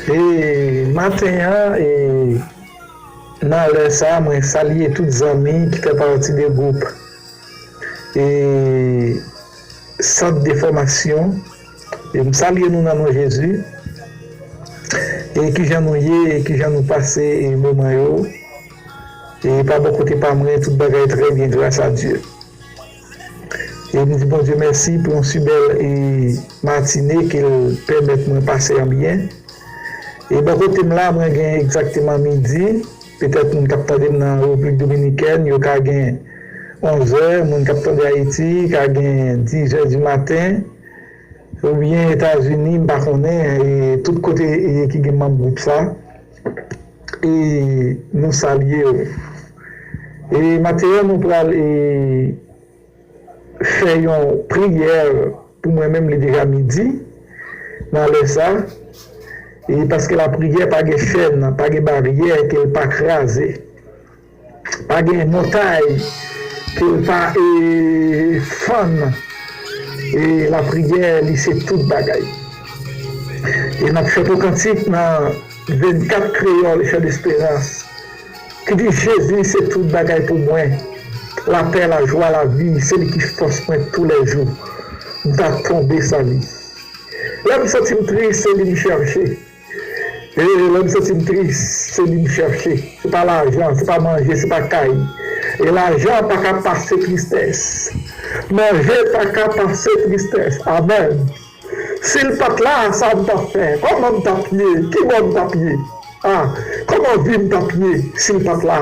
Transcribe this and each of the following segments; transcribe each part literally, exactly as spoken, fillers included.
E maten an, e nan lè sa a, mwen salye tout zanmi ki fè pati de gwoup e sant de fòmasyon. E m salye nou nan non Jezi. E kijan nou ye, e kijan nou pase e moman yo. E pa bò kote pa mwen, tout bagay trè byen, gras a Dye. E m di Bondye mèsi pou yon si bèl e matine ke l pèmèt mwen pase an byen. E bò kote m la, mwen gen egzakteman midi. Petèt moun k ap tande m nan Repiblik Dominikèn, yo ka gen onzè, moun k ap tande Ayiti ka gen dizè di maten, oubyen Etazini, m pa konnen, e tout kote e ki gen manm gwoup sa, e nou salye yo. E maten an, nou pral e fè yon priyè pou mwen menm, li deja midi nan lè sa, e paske lapriyè pa gen chèn, pa gen baryè ke l pa kraze, pa gen montay ke l pa e, fann. E lapriyè, li se tout bagay. E n ap chante kantik nan vennkat kreyòl, Chant d'Espérance, ki di, Jezi se tout bagay pou mwen. Lapè, lajwa, lavi, se li ki fòs mwen toulèjou. M ta tonbe san li. Lè m santi m tris, se li m chèche. E lè m santi m tris, se li m chèche. Se pa lajan, se pa manje, se pa kay. E lajan pa ka pase tristès. Manje pa ka pase tristès. Amèn. Si l pa t la, sa m t ap fè? Kòman m t ap ye? Ki bò m t ap ye? Ah, kòman vi m t ap ye si l pa t la?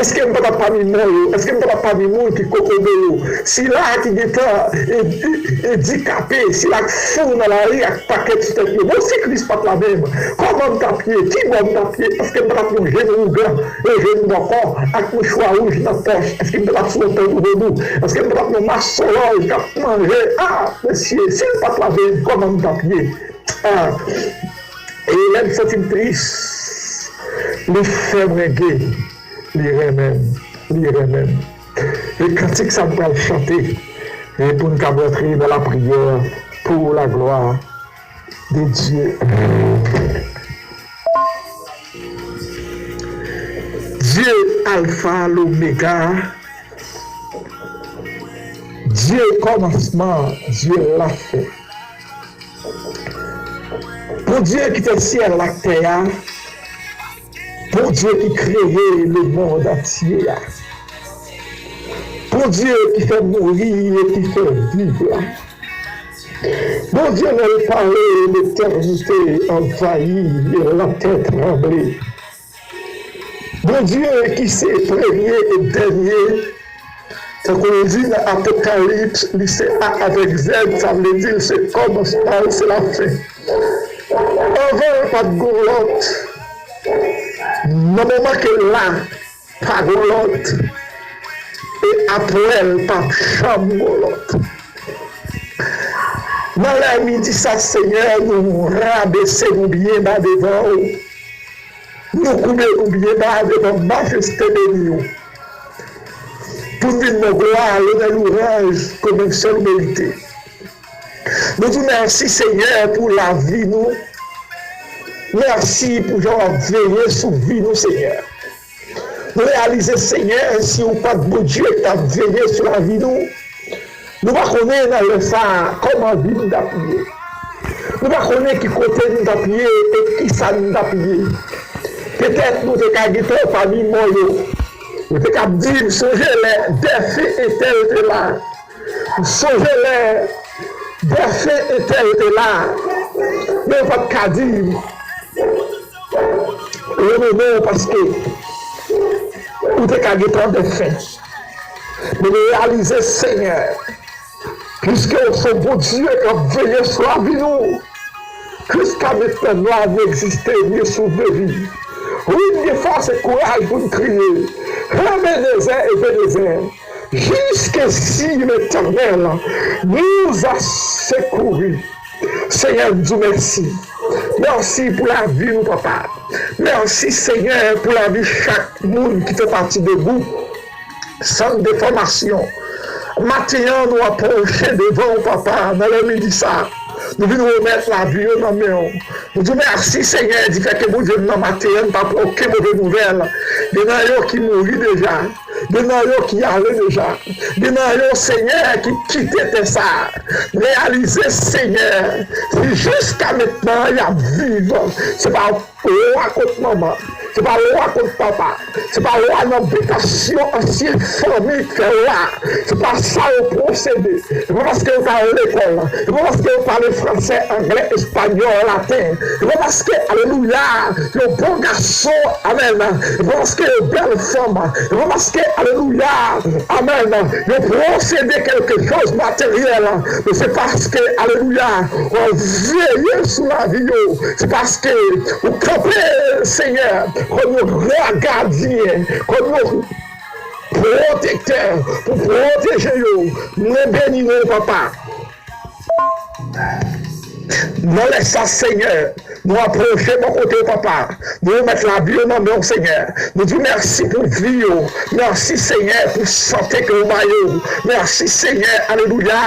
Èske m pa t ap pami mò yo? Èske m pa t ap pami moun ki kokobe yo? Sila ki gentan e, e, andikape, sila k fou nan lari ak pakèt sou tèt yo. Bon, si Kris pa t la menm, kòman m t ap ye? Ki bò m t ap ye? Èske m pa t ap yon jenn ougan, yon jenn bòkò ak mouchwa wouj nan pòch? Èske m pa t ap sou yon pòt vodou? Èske m pa t ap yon masolòj k ap manje? Ah, mesye, si l pa t la menm, kòman m t ap ye? Ah, e lè m santi m tris, li fè mwen ge, li renmen m, li renmen m. E kantik sa m pral chante, e pou n kab rantre nan lapriyè pour la gloire de Dieu. Dye Alfa, Lomega, Dye kòmansman, Dye lafen. Bondye ki fè syèl ak tè a, Bondye ki kreye lemonn antye a, Bondye ki fè mouri e ki fè viv la. Bondye, lè l pale, letènite anvayi e latè tranble. Bondye ki se premye e dènye, tankou nou di nan Apokalips, li se A avèk Z, sa vle di l se kòmansman, l se lafen. Anvan l pa t gon lòt, nan moman ke l la, pa gon lòt, e apre l pa p janm gon lòt. Nan lè midi sa, Senyè, nou rabese nou byen ba devan w. Nou koube nou byen ba devan majeste beni w. Pou n vin nan glwa, lonè, louwanj, kòm sèl ou merite. Nou di w mèsi, Senyè, pou lavi nou. Mèsi pou jan w ap veye sou vi nou, Senyè. Nou reyalize, Senyè, si w pa t Bondye k t ap veye sou lavi nou, nou pa konnen nan lè sa a kòman vi n t ap ye. Nou pa konnen ki kote n t ap ye e kisa n t ap ye. Petèt nou te ka gentan pami mò yo. Yo te ka ap di, m sonje lè dèfen entèl te la. M sonje lè dèfen entèl te la, men yo pa t ka di, renmen w paske ou te ka gentan dèfen. Men nou reyalize, Senyè, piske w se Bondye k ap veye sou lavi nou, jiska mentnan nou egziste, nou sou de vi. Wi, n gen fòs e kouraj pou n kriye, Ebenezè, Ebenezè! Jusque si l'Éternel nous a secourus. Senyè, m di w mèsi. Mèsi pou lavi nou, papa. Mèsi, Senyè, pou lavi chak moun ki fè pati de gwoup sant de fòmasyon. Maten an, nou apwoche devan w, papa, nan lè midi sa. Nou vin remèt lavi yo nan men w. Nou di w mèsi, Senyè, di fè ke Bondye m nan maten an, m pa pran okenn move nouvèl. Gen nan yo ki mouri deja. Gen nan yo ki ale deja. Gen nan yo, Senyè, ki kite tè sa a. Reyalize, Senyè, si jiska mentnan y ap viv, se pa lwa kont manman, se pa lwa kont papa, se pa lwa nan bitasyon ansyen fanmi k fè lwa. Se pa sa yo posede. Se pa paske yo pa al lekòl, se pa paske yo pale fransè, anglè, espanyòl, laten, se pa paske, alelouya, yo bon gason, amèn, se pa paske yo bèl fanm, se pa paske, alelouya, amèn, yo posede kèlke choz materyèl, men se paske, alelouya, w ap veye sou lavi yo. Se paske ou kanpe, Senyè, kòm yon gran gadyen, kòm yon pwotektè pou pwoteje yo. Mwen beni nou, papa. Nan lè sa, Senyè, nou apwoche bò kote w, papa. Nou remèt lavi yo nan men w, Senyè. Nou di w mèsi pou vi yo. Mèsi, Senyè, pou sante ke w ba yo. Mèsi, Senyè, alelouya,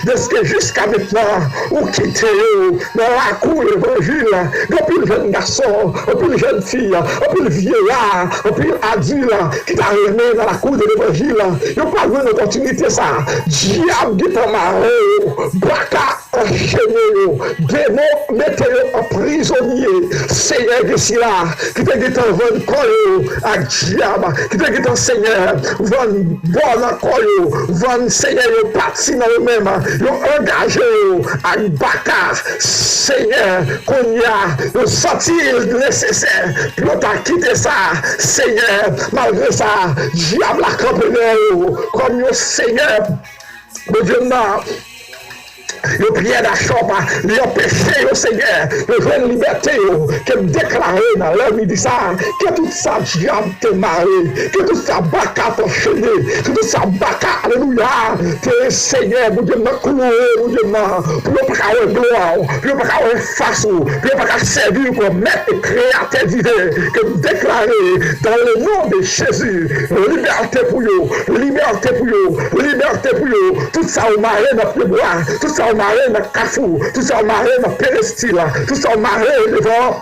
dèske jiska mentnan, ou kite yo nan lakou levanjil. Gen anpil jèn gason, anpil jèn fi, anpil vyeya, anpil adil ki ta renmen nan lakou de levanjil. Yo pa jwenn opòtinite sa. Dyab gentan mare yo. Baka anchene yo. Demon mete yo an prizonye. Seyè gen sila ki te gentan vann kò yo ak dyab, ki te gentan, Senyè, vann bò nan kò yo, vann, Senyè, yo pati nan yo menm, yo angaje yo ak baka. Senyè, kounye a, yo santi l nesesè pou yo ta kite sa. Senyè, malgre sa, dyab la kanpe dèyè yo kòm yon Senyè. Bondye m nan, yo pyè dachòp, li anpeche yo, Senyè, yo jwenn libète yo. Ke m deklare nan lè midi sa a, ke tout sa dyab te mare, ke tout sa baka t anchene, ke tout sa baka, alelouya, te, Senyè, Bondye m nan, klouwe, Bondye m nan, pou yo pa ka wè glwa w, pou yo pa ka wè fas ou, pou yo pa ka sèvi w kòm mèt e kreyatè diven. Ke m deklare, dans le nom de Jésus, libète pou yo, libète pou yo, libète pou yo. Tout sa ou mare nan pyebwa, tout sa ou mare nan kafou, tout sa ou mare nan perestil, tout sa ou mare devan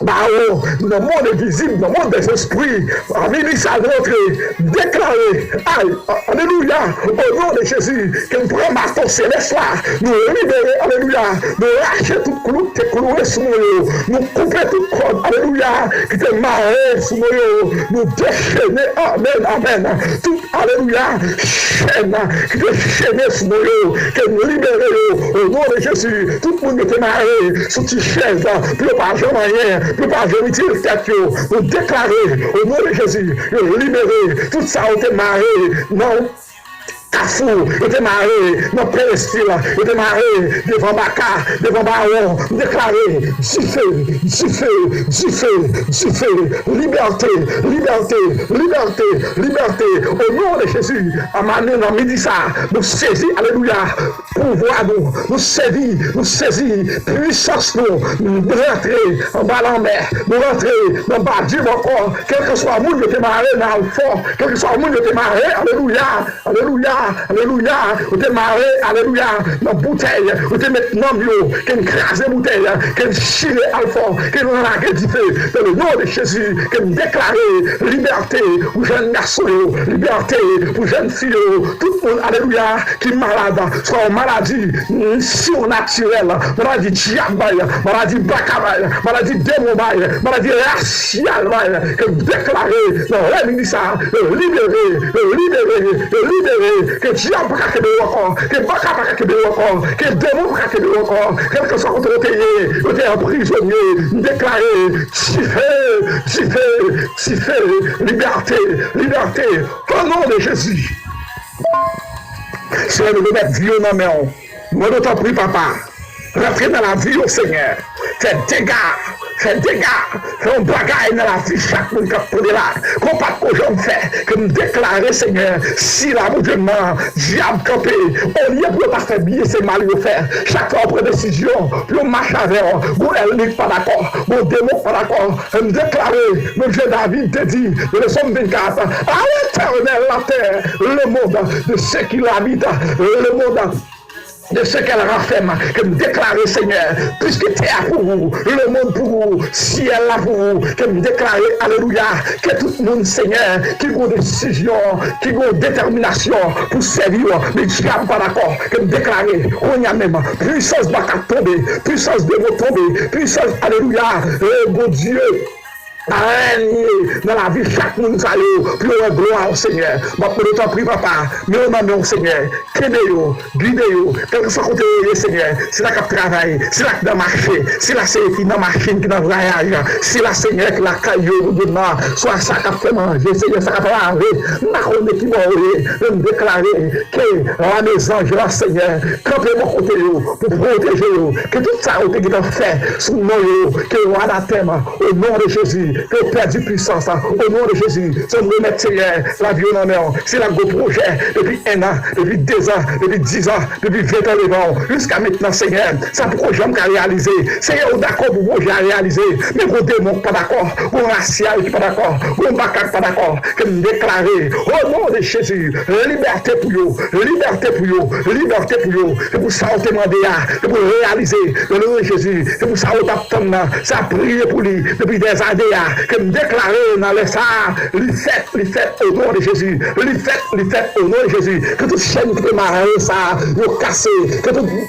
bawo, nan mond envizib, nan mond dèzespri, a midi sa rantre, deklare, ay, alelouya, o non de Jezi, ke n pran baton selès la, nou libere, alelouya, nou rache tout klou ki te klouwe sou nou yo, nou koupe tout kòd, alelouya, ki te mare sou nou yo, nou dechene, amèn, amèn, tout alelouya, chèn ki te chene sou nou yo, ke n libere yo, o non de Jezi. Tout moun yo te mare sou ti chèz, pou yo pa janm anyen, pou yo pa janm itil tèt yo, nou deklare, o non de Jezi, yo libere. Tout sa yo te mare nan kafou, yo te mare nan perestil, yo te mare devan baka, devan bawon, m deklare, dife, dife, dife, dife, libète, libète, libète, libète, o non de Jezi. Amèn, nan midi sa, nou sezi, alelouya, pouvwa nou, nou sezi, nou sezi pwisans nou, nou rantre anba lanmè, nou rantre nan badib ankò, kèlkeswa moun yo te mare nan Alfò, kèlkeswa moun yo te mare, alelouya, alelouya, alelouya, yo te mare, alelouya, nan boutèy, yo te met nanm yo, ke n kraze boutèy, ke n chire Alfò, ke n lage dife, dans le nom de Jésus, ke n deklare libète pou jèn gason yo, libète pou jèn fi yo, tout moun, alelouya, ki malad, swa yon maladi siwnatirèl, maladi dyab bay, maladi baka bay, maladi demon bay, maladi rasyal bay, ke m deklare nan lè midi sa, yo libere, yo libere, yo libere, ke dyab pa ka kenbe yo ankò, ke baka pa ka kenbe yo ankò, ke demon pa ka kenbe yo ankò, kèlkeswa kote yo te ye, yo te anprizonye, m deklare, dife, dife, dife, libète, libète, o non de Jezi. Senyè, nou remèt vi yo nan men w. Nou mande w tanpri, papa, rantre nan lavi yo, Senyè. Fè dega, fè dega, fè yon bagay nan lavi chak moun k ap tande la, ke w pa t ko janm fè, ke m deklare, Senyè, sila, Bondye m nan, dyab kanpe, olye pou yo ta fè byen, se mal yo fè. Chak fwa yo pran desizyon pou yo mache avè w, gon ènmi k pa dakò, gon demon k pa dakò, m deklare, menm jan David te di nan Sòm vennkat, à l'Éternel la terre, le monde, de ceux qui l'habitent, le monde. de ce qu'elle renferme, ke m deklare, Senyè, piske tè a pou ou, lemonn pou ou, syèl la pou ou, ke m deklare, alelouya, ke tout moun, Senyè, ki gon desizyon, ki gon detèminasyon pou sèvi w, men dyab pa dakò, ke m deklare, kounye a menm, pwisans baka tonbe, pwisans demon tonbe, pwisans, alelouya, e Bondye, renye nan lavi chak moun sa yo, pou yo wè glwa w, Senyè. M ap mande w, tanpri, papa, men yo nan men w, Senyè. Kenbe yo, gide yo, kèlkeswa kote yo ye, Senyè. Sila k ap travay, sila k nan mache, sila se ki nan machin, ki nan vwayaj, sila, Senyè, ki lakay yo, Bondye m nan, swa sa k ap fè manje, Senyè, sa k ap lave, m pa konnen ki bò yo ye, men m deklare ke lame zanj la, Senyè, kanpe bò kote yo, pou pwoteje yo, ke tout sa yo te gentan fè sou non yo, ke yo anatèm, o non de Jezi, ke yo pèdi pwisans, o non de Jezi, se m remèt, Senyè, lavi yo nan men w. Sila k gon pwojè depi enn an, depi dezan, depi dizan, depi ventan devan w, jiska mentnan, Senyè, sa poko janm ka reyalize. Senyè, ou dakò pou pwojè a reyalize, men gon demon k pa dakò, gon rasyal ki pa dakò, gon baka k pa dakò, ke m deklare, o non de Jezi, libète pou yo, libète pou yo, libète pou yo. Se pou sa w te mande a, se pou l reyalize, nan non de Jezi. Se pou sa w t ap tann nan, sa priye pou li depi dèzane a, ke m deklare nan lè sa a, li fèt, li fèt, o non de Jezi. Li fèt, li fèt, o non de Jezi. Ke tout chèn ki te mare sa a, yo kase, ke tout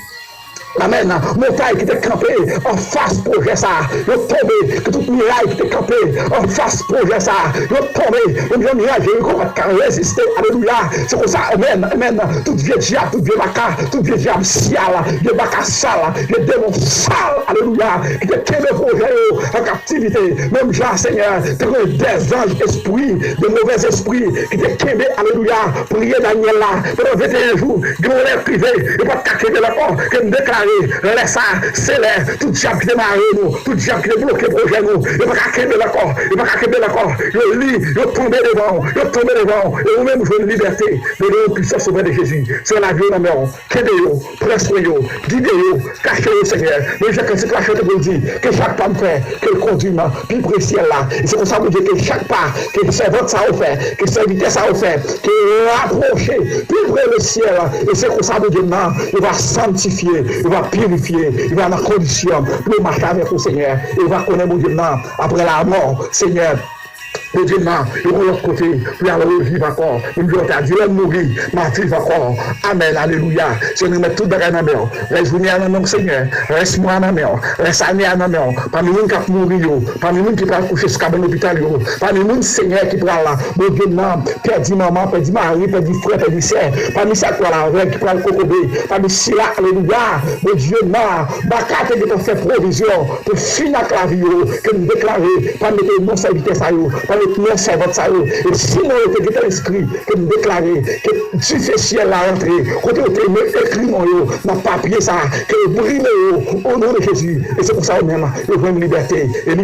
Amèn. Montay ki te kanpe anfas pwojè sa a, yo tonbe. Ke tout miray ki te kanpe anfas pwojè sa a, yo tonbe. Menm jan miray Jeriko pa t ka reziste. Alelouya. Se konsa, amèn, amèn. Tout vye dyab, tout vye baka, tout vye dyab syal, vye baka sal, vye demon sal, alelouya, ki te kenbe pwojè yo an kaptivite. Menm jan, Senyè, te gen dèzanj espri, de movèzespri ki te kenbe, alelouya, priyè Danyèl la pandan venteyen jou. Gen yon lè k rive, yo pa t ka kenbe l ankò. Ke m deklare, lè sa a, se lè tout dyab ki te mare nou, tout dyab ki te bloke pwojè nou, yo pa ka kenbe l ankò, yo pa ka kenbe l ankò. Yo li, yo tonbe devan w, yo tonbe devan w, e ou menm ou jwenn libète. Yo gen yon pwisans oprè de Jezi. Se lavi yo nan men w. Kenbe yo, pran swen yo, gide yo, kache yo, Senyè. Menm jan kantik la chante pou l di, ke chak pa m fè, ke l kondui m pi pre syèl la. E se konsa, Bondye, ke chak pa ke sèvant sa yo fè, ke sèvitè sa yo fè, ke yo rapwoche pi pre le syèl. E se konsa, Bondye m nan, yo va sanntifye, yo va pirifye, yo va nan kondisyon pou yo mache avèk ou, Senyè. E yo va konnen, Bondye m nan, apre lamò, Senyè, Bondye m nan, yo gon lòt kote pou y al reviv ankò. Menm jan w te di, lè m mouri, m ap viv ankò. Amèn, alelouya. Senyè, nou met tout bagay nan men w. Rès jounen an nan men w, Senyè. Rès mwa a nan men w. Rès ane a nan men w. Pami moun k ap mouri yo, pami moun ki pral kouche sou kabann lopital yo, pami moun, Senyè, ki pral, Bondye m nan, pèdi manman, pèdi mari, pèdi frè, pèdi sè, pami sa k pral avèg, ki pral kokobe, pami sila, alelouya, Bondye m nan, baka te gentan fè pwovizyon pou fin ak lavi yo, ke m deklare, pa mete non sèvitè sa yo, pa mete non sèvant sa yo. E si non yo te gentan enskri, ke m deklare, ke dife syèl la rantre, kote yo te ekri non yo nan papye sa, ke yo brile yo, o non de Jezi. E se konsa yo menm, yo jwenn libète. E